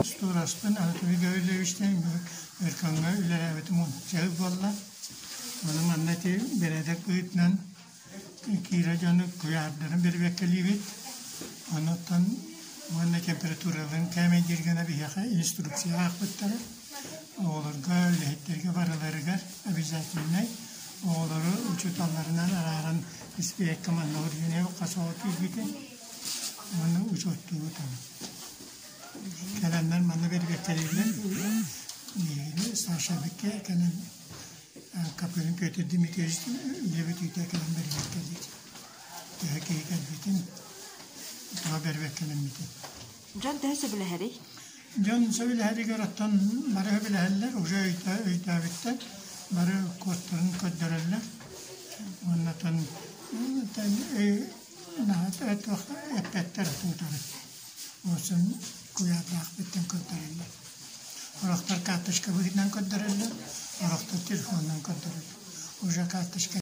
Остуораспын Анатолий Гаврильевичтыын Өркөҥҥө үлэлээбитим уонча сыл буолла. Ону манна ити бэрээдэк быһыытынан киирэ дьону куйаардарын бэрэбиэркэлиибит. Онуттан уонна температураларын кээмэйдиир гына биһиэхэ инструкция аахпыттара. Оҕолорго, үлэһиттэргэ барыларыгар обязательнай оҕолору учууталларынан арааран испиэккэ манна урдунеу хас оҕо киирбитин уонна учуоттуубут ону. Кэлэннэр манна бэрэбиэркэлииллэр. Биһигини Саша Бекке кэлэн Каприн Петр Дмитриевич үлэ бүтүүтэ кэлэн бэрэбиэркэлиир. Төһө киһи кэлбитин, тоҕо бэрэбиэркэлэммитин. Дьон төһө сөбүлэһэрий? Дьон сөбүлэһэригэр оттон бары сөбүлэһэллэр, уже өйдөөбүттэр, бары куоттарын көрдөрөллөр. Уонна оттон эппэттэр туутары. Уосын куйаардаахпыттан көрдөрөллөр. Сорохтор карточка быһыытынан көрдөрөллөр, сорохтор телефонунан көрдөрөллөр. Уже карточка.